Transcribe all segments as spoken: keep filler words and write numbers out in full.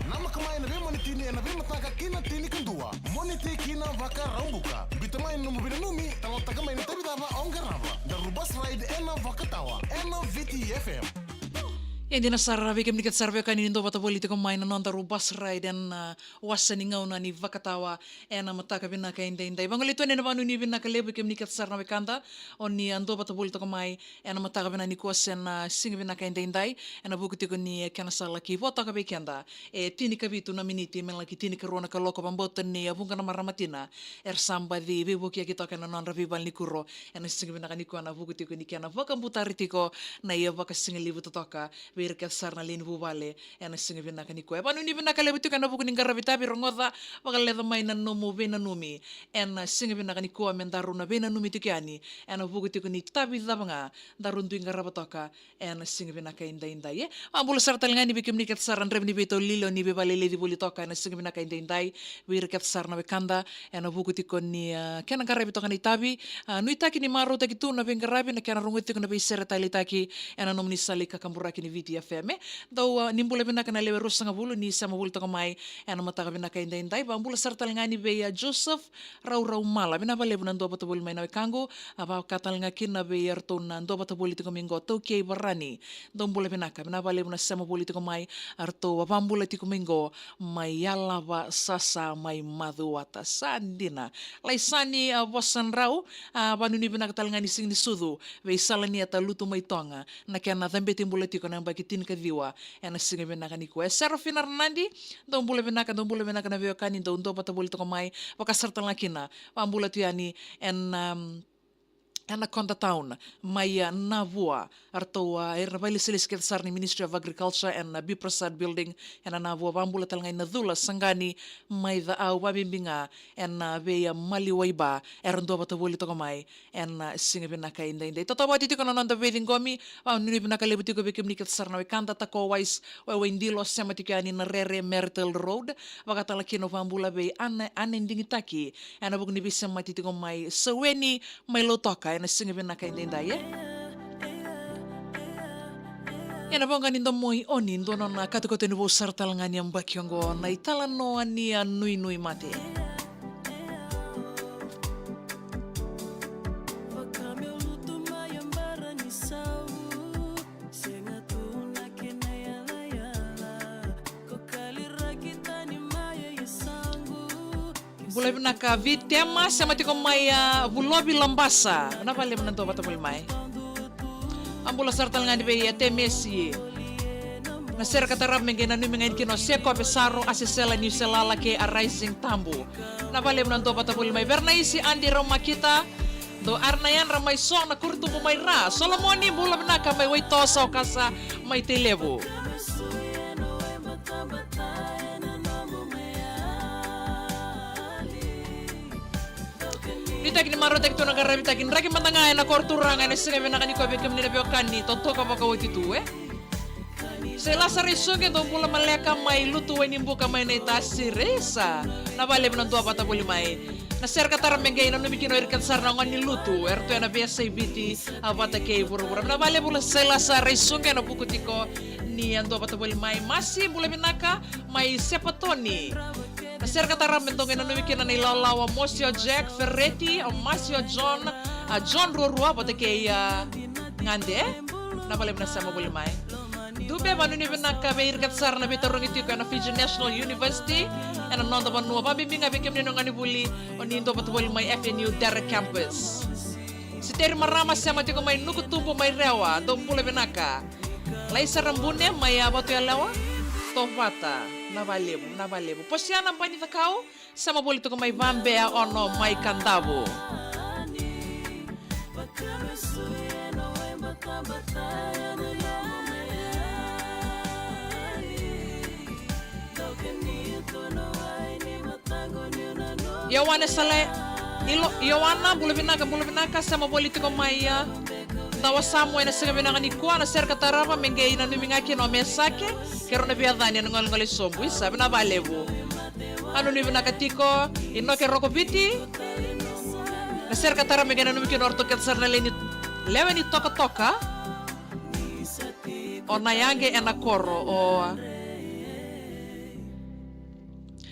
Namaka mai na veimonitini ena veimataka kei na tinikadua. Moniti kei na Vakaraubuka. Biuta mai na nomu veinanumi, talanoataka mai na itavi cava o qarava. Daru bus ride ena Vakatawa ena Viti F M. E dina sara vei kemuni kece sara veiwekani ni dau vata voli tiko mai na nodaru bus ride ena, a, wasa ni gauna ni Vakatawa ena mataka vinaka edaidai. Vagolei tu yani na vakanuinui vinaka levu vei kemuni kece sara na wekada o ni a dau vata voli toka mai ena mataka vinaka nikua se na siga vinaka edaidai, ena vuku tiko ni kena sa laki vo toka vei keda e tinikavitu na miniti me laki tinikarua na kaloko, vakabauta ni a vuqa na marama tina era sa baci veivukiyaki toka ena nodra veivalenikuro ena siga vinaka nikua, ena vuku tiko ni kena vakabutari tiko na ivakasigalevu totoka vei ira kece sara na lewe ni vuvale ena siga vinaka nikua. E vakanuinui vinaka levu tiko ena vuku ni qaravi itavi, rogoca, vakaleca mai na nomu veinanumi ena siga vinaka nikua, me daru na veinanumi tiko yani ena vuku tiko ni itavi cava ga daru dui qarava toka ena siga vinaka edaidai. E vakabula sara tale ga yani vei kemuni kece sara na draiva ni veitaulili o ni veivakaleleci voli toka ena siga vinaka edaidai, vei ira kece sara na wekada, ena vuku tiko ni, a, kena qaravi toka na itavi. A, nuitaki ni marautaki tu na veiqaravi, na kena rogoci tiko na veisere taleitaki ena nomuni sala ni kakaburaki ni Viti F M. E dau, a, ni bula vinaka na lewe ruasagavulu ni sema voli toka mai ena mataka vinaka edaidai. Vakabula sara tale ga yani vei, a, Joseph Rauraumala, vinaka vakalevu na dau vata voli mai na wekaqu. A, vaka tale ga kina vei iratou na dau vata voli tiko mai qo, Taukei Varani, dou bula vinaka, vinaka vakalevu na sema voli tiko mai. Eratou a vakabula tiko mai qo mai Yalava, Sasa, mai Macuata. Sa dina. Laisani, a, Vosadrau, a, vakanuinui vinaka tale ga ni siga ni sucu vei Salaniata Lutu mai Toga, na kena cabeti bula tiko na yabaki tinikaciwa ena siga vinaka nikua. E Serafina Ranadi, dou bula vinaka, dou bula vinaka na veiwekani, dou dau vata voli toko mai. Vaka sara tale ga kina, vakabula tu yani ena, um, ena Koda Town mai, a, Navua. Eratou, a, era vailesilesi kece sara ni Ministry of Agriculture ena, a, B Prasad Building ena Navua. Vakabula tale ga i Nacula Saqani mai Caau, vakabibi ga ena, a, vei, a, Maliwai Bar, era dau vata voli toko mai ena, a, siga vinaka edaidai. Tautauvata tiko na noda veiciqomi, vakanuinui vinaka levu tiko vei kemuni kece sara na wekada. Tako Wise, Waiwai Dilo, sema tiko yani na Rere Marital Road. Vaka tale kina vakabula vei Ane, Ane Digitaki, ena vuku ni veisemati tiko mai Saweni, mai Lautoka ena siga vinaka edaidai, e. Ena voqa ni domo i Oni, dua nona katuakatu ni vou sara tale ga ni yabaki oqo, na italanoa ni a nuinui mate. Bula vinaka Vitema, sema tiko mai, a, Vulovi Labasa. Vinaka vakalevu na dau vata voli mai. A bula sara tale ga yani vei, a, Temesi. Na sere ka tarava me qai nanumi ga yani kina o Sekope Saro, Asesela Niuselala kei a Rising Tabu. Vinaka vakalevu na dau vata voli mai. Vernaisi Adi Raumakita. Dou arana yadra mai so na Kurutubu mai Ra. Solomoni, bula vinaka mai Waitosa, o Kasa mai Tailevu. Nuitaki ni marautaki tu na qaravi itaki, draki mada ga ena koro turaga ena siga vinaka nikua vei kemuni na veiwekani, totoka vakaoti tu, e. Sailasa Raisuqe, dou bula maleka mai Lutu, Wainibuka mai Naitasiri. Sa vinaka vakalevu na dau vata voli mai. Na sere ka tarava me qai nanumi kina o ira kece sara na gone ni Lutu, eratou ena veiyasai Viti, a, vata kei vuravura. Vinaka vakalevu Sailasa Raisuqe ena vuku tiko ni a dau vata voli mai. Masi, bula vinaka mai Sepatoni. Na sere ka tarava me dou qai nanumi kina na ilawalawa Mosi, o Jack Fereti, o Masi, o John, a, John Ruarua vata kei, a, Gade. Vinaka vakalevu na sema voli mai. Dube, vakanuinui vinaka vei ira kece sara na veitarogi tiko ena Fiji National University ena noda vanua, vakabibi ga vei kemuni na gonevuli o ni dau vata voli mai F N U Dere Campus. Siteri Marama, sema tiko mai Nukutubu mai Rewa, dou bula vinaka. Laisa Rabune mai, a, Vatuyalewa, Tovata, vinaka vakalevu, vinaka vakalevu. Posiana Banicakau, sema voli tiko mai Vabea, Ono mai Kadavu. Ioane Sale, Ilo, Ioana, bula vinaka, bula vinaka, sema voli tiko mai, a, Dawasamu ena siga vinaka nikua. Na sere ka tarava me qai nanumi ga kina o Mesake kei rau na veiyacani ena golegole sobu. Isa, vinaka vakalevu. Vakanuinui vinaka tiko Inoke Rokoviti. Na sere ka tarava me qai nanumi kina o ratou kece sara na lewe ni, lewe ni Tokatoka. O Nayaqe ena koro o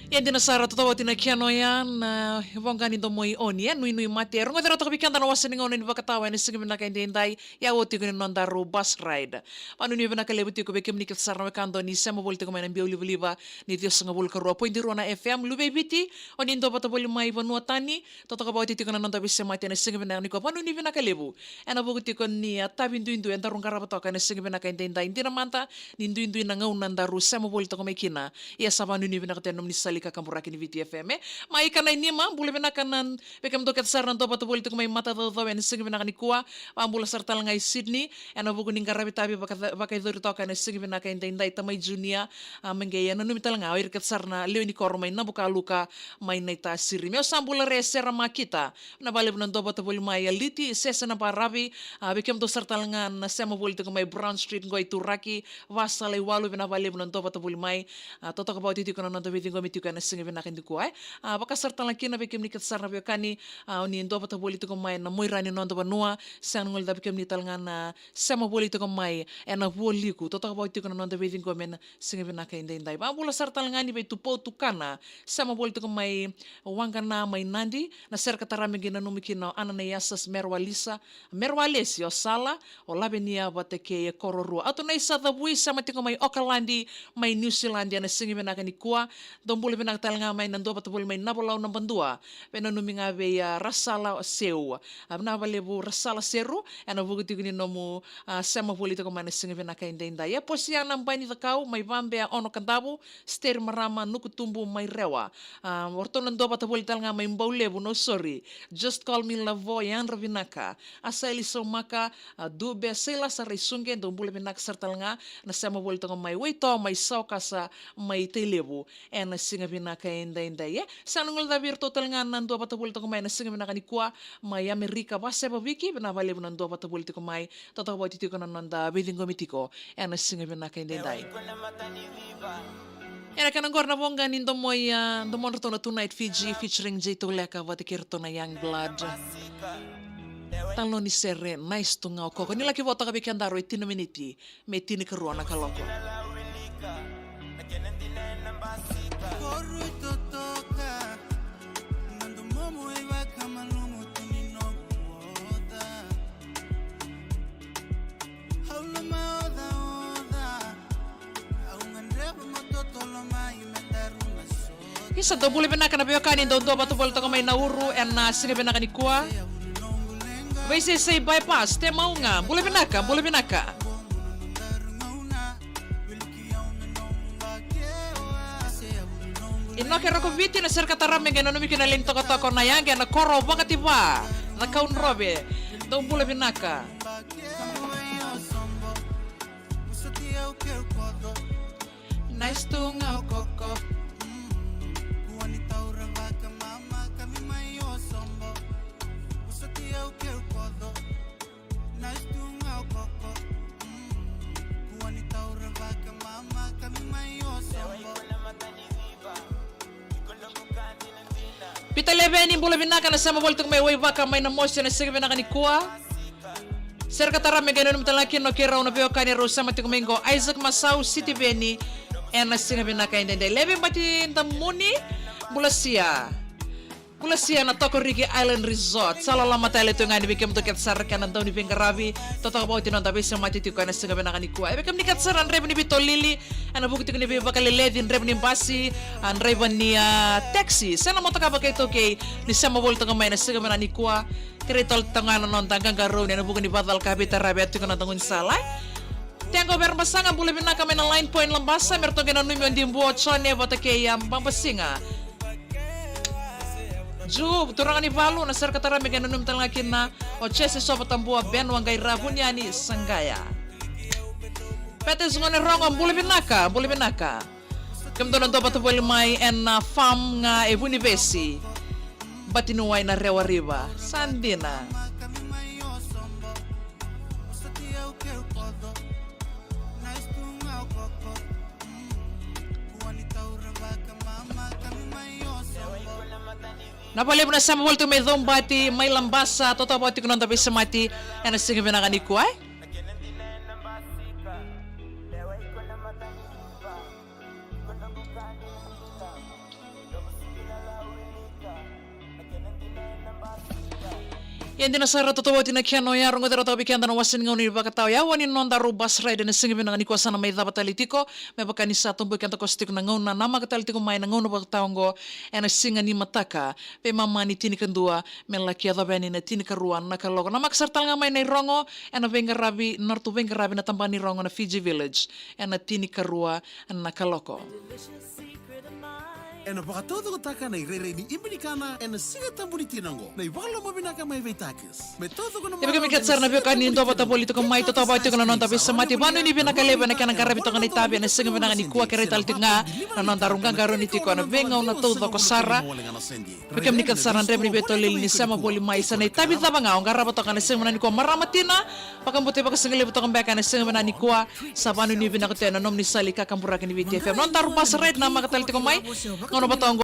Ia dina sara, totoka oti na kena oya na voqa ni domo i Oni, e Nuinui Mate. E rogoci rawa toka vei keda na wasa ni gauna ni vakatawa ena siga vinaka edaidai. Ia oti ko ni nodaru bus ride. Vanuinui vinaka levu tiko vei kemuni kece sara na wekada o ni sema voli tiko mai na biau livaliva ni ciwasagavulu ka rua poidi rua na F M, Luve i Viti, o ni dua vata voli mai vanua tani. Totoka vata tiko na noda veisemati ena siga vinaka nikua. Vanuinui vinaka levu ena vuku tiko ni a tavi duidui edaru qarava toka ena siga vinaka edaidai. Dina mada ni duidui na gauna daru sema voli toka mai kina. Ia sa vanuinui vinaka tu ena nomuni sala i kakaburaki ni Viti F M, e. Mai Kanainima, bula vinaka na vei kemudou kece sara na dua vata voli tiko mai matacaucau ena siga vinaka nikua. Vabula sara tale ga i Sydney ena vuku ni qaravi tavi vaka-, vakaicori toka ena siga vinaka edaidai, tamai Junior. A, me qai nanumi tale ga o ira kece sara na lewe ni koro mai Nabukaluka, mai Naitasiri. Me o sa bula re Sera Makita, na valevu na dua vata voli mai. A Liti, Sese na Baravi, a, vei kemudou sara tale ga na sema voli tiko mai Brown Street qo i Turaki, Vasala i Walu, vinaka valevu na dua vata voli mai. A, totoka vata tiko na noda veiciqomi tiko ena siga vinaka nikua, e. A, vaka sara tale ga kina vei kemuni kece sara na veiwekani, a, o ni dua vata voli tiko mai na muaira ni noda vanua, sega ni guilecavi kemuni tale ga na sema voli tiko mai ena Vualiku. Totoka vata tiko na noda veiciqomi ena siga vinaka edaidai. Vabula sara tale ga ni vei Tupou Tukana, sema voli tiko mai Waqana mai Nadi. Na sere ka tara me qai nanumi kina o Ananaiasas Merewalisa, Merewalesi, o Sala, o Lavenia vata kei Kororua. Atu na i Sacavui, sema tiko mai Okaladi, mai Niusiladi ena siga vinaka nikua. Dou bula vinaka tale ga mai na dua vata voli mai Navolau, Nabadua. Veinanumi ga vei, a, Rasala Seu. A, vinaka valevu Rasala Seru ena vuku tiko ni nomu, a, sema voli tiko mai na siga vinaka edaidai. Ia Posiana Bainivakau mai Vabea, Ono Kadavu, Steri Marama, Nukutubu mai Rewa. A, o ratou na dua vata voli tale ga mai Baulevu, no sorry. Just call me Lavo, yadra vinaka. A Saili Saumaka, a Dube, Sailasa Raisuqe, dou bula vinaka sara tale ga na sema voli toka mai Waitoa, mai Saukasa, mai Tailevu. Ena siga vinaka edaidai, e. Sega ni guilecavi iratou tale ga na dua vata voli toka mai ena siga vinaka nikua, mai Amerika, Vaseva Viki, vinaka valevu na dua vata voli tiko mai. Totoka vata tiko na noda veiciqomi tiko ena siga vinaka edaidai. Ena kena qori na voqa ni domo i, a, domodratou na Tonight Fiji featuring Jay Toleka vata kei iratou na Young Blood. Talanoa ni sere, Nice tu ga o koko. Ni laki vo toka vei kedaru e tini na miniti me tinikarua na kaloko. Isa, dou bula vinaka na veiwekani, dou dua vata voli toka mai Nauru ena siga vinaka nikua. Veiseisei Bypass, Temauga, bula vinaka, bula vinaka. Inoke Rokoviti, na sere ka tara me qai nanumi kina na lewe ni tokatoka o Nayaqe, na koro o Vakativa, na Kaudrove. Dou bula vinaka. Nice tu ga o koko. Pita Leveni, bula vinaka, na sema voli tiko mai Waivaka mai Namosi ena siga vinaka nikua. Sere ka tara me qai nanumi tale ga kina o keirau na veiwekani rau sema tiko mai qo, Isaac Masau, Sitiveni, ena siga vinaka edaidai. Levi Batidamuni, bula sia. Bula sia na Tokoriki Island Resort. Sa loloma tale tu ga yani vei kemudou kece sara kei na dau ni veiqaravi. Totoka vata oti na noda veisemati tiko ena siga vinaka nikua. E vei kemuni kece sara na draiva ni veitolili, ena vuku tiko ni veivakaleleci, draiva ni basi, a, draiva ni, a, taxi, se na motoka vakaitaukei, ni sema voli toka mai ena siga vinaka nikua. Kerei tale toka ga na noda qaqarauni ena vuku ni vakacalaka veitaravi e tiko na noda gaunisala, e. Tega o Verebasaga, bula vinaka mai na Line Point Labasa, me ratou qai nanumi o Dibua, o Jone vata kei, a, Babasiga. Ju, turaga ni valu, na sere ka tara me qai nanumi tale ga kina o Jese Sovatabua, Ben Waqaira, Vuniani Saqaya. Pete Gone Rogo, bula vinaka, bula vinaka. Kemudou na dua vata voli mai ena, a, farm ga e Vunivesi. Batiniwai, Narewa River. Sa dina. Na valevu na sema voli tu mai Caubati, mai Labasa, totoka vata tiko na noda veisemati ena siga vinaka nikua, e. E dina sara, tautauvata na kena oya, rogoci rawa toka vei keda na wasa ni gauna ni vakatawa. Ia, oya na nodaru bus ride ena siga vinaka nikua sa na mai cava tale tiko. Me vaka ni sa tobo keda koso tiko na gauna, namaka tale tiko mai na gauna vakatawa oqo ena siga ni mataka. Veimama ni tinikadua me laki yacova yani na tinikarua na kaloko. Namaka sara tale ga mai na irogo ena veiqaravi, na nodratou veiqaravi na tabana ni rogo na Fiji Village ena tinikarua na kaloko. Ena vakataucokotaka na irairai ni ibe ni kana ena Siga Tabu ni tina oqo na iVakalomavinaka mai vei Takis. Me taucoko na... Ia, vei kemuni kece sara na veiwekani ni dua vata voli toka mai, tautauvata tiko na noda veisemati. Vanuinui vinaka levu ena kena qaravi toka na itavi ena siga vinaka nikua, kerei tale tiko ga na nodaru qaqarauni tiko ena veigauna taucoko sara. Vei kemuni kece sara na draiva ni veitolili ni sema voli mai, sa na itavi cava ga o qarava toka ena siga vinaka nikua, marama tina, vakabauta ni vakasigalevu toka beka ena siga vinaka nikua. Sa vanuinui vinaka tu ena nomuni sala ni kakaburaki ni Viti F M. Nodaru bus ride namaka tale tiko mai, gauna vata oqo